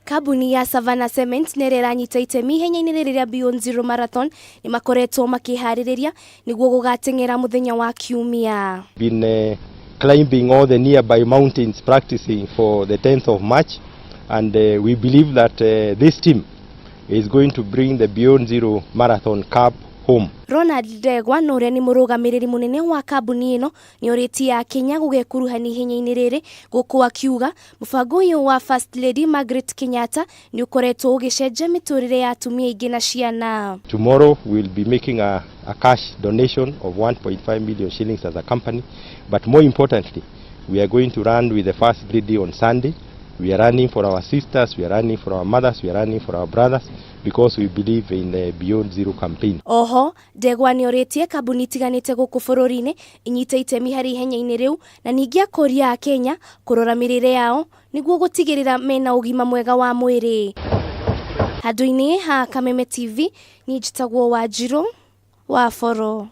Kambuni ya Savannah Cement nĩ ĩrĩa ĩranyita itemi ihenya-inĩ rĩrĩ rĩa Beyond Zero Marathon nĩ makoretwo makĩharĩrĩria nĩguo gũgateng'era mũthenya wa Kiumia. Been climbing all the nearby mountains practicing for the 10th of March, and we believe that this team is going to bring the Beyond Zero Marathon Cup home. Ronald Ndegwa na ũrĩa nĩ mũrũgamĩrĩri mũnene wa kambuni ĩno nĩ orĩtie Akenya gũgekuruhania ihenya-inĩ rĩrĩ, gũkũ akiuga mũbango ũyũ wa First Lady Margaret Kenyatta nĩ ũkoretwo ũgĩcenjia mĩtũrĩre ya atumia aingĩ na ciana. Tomorrow we'll be making a cash donation of 1.5 million shillings as a company, but more importantly, we are going to run with the First Lady on Sunday. We are running for our sisters, we are running for our mothers, we are running for our brothers because we believe in the Beyond Zero campaign. Oho Ndegwa nĩ orĩtie kambuni itiganĩte gũkũ bũrũri-inĩ inyite itemi harĩ ihenya-inĩ rĩu, na ningĩ akoria Akenya kũrora mĩrĩre yao nĩguo gũtigĩrĩra mena ũgima mwega wa mwĩrĩ. Handũ-inĩ ha Kameme TV, niĩ njĩtagwo Wanjirũ wa Boro.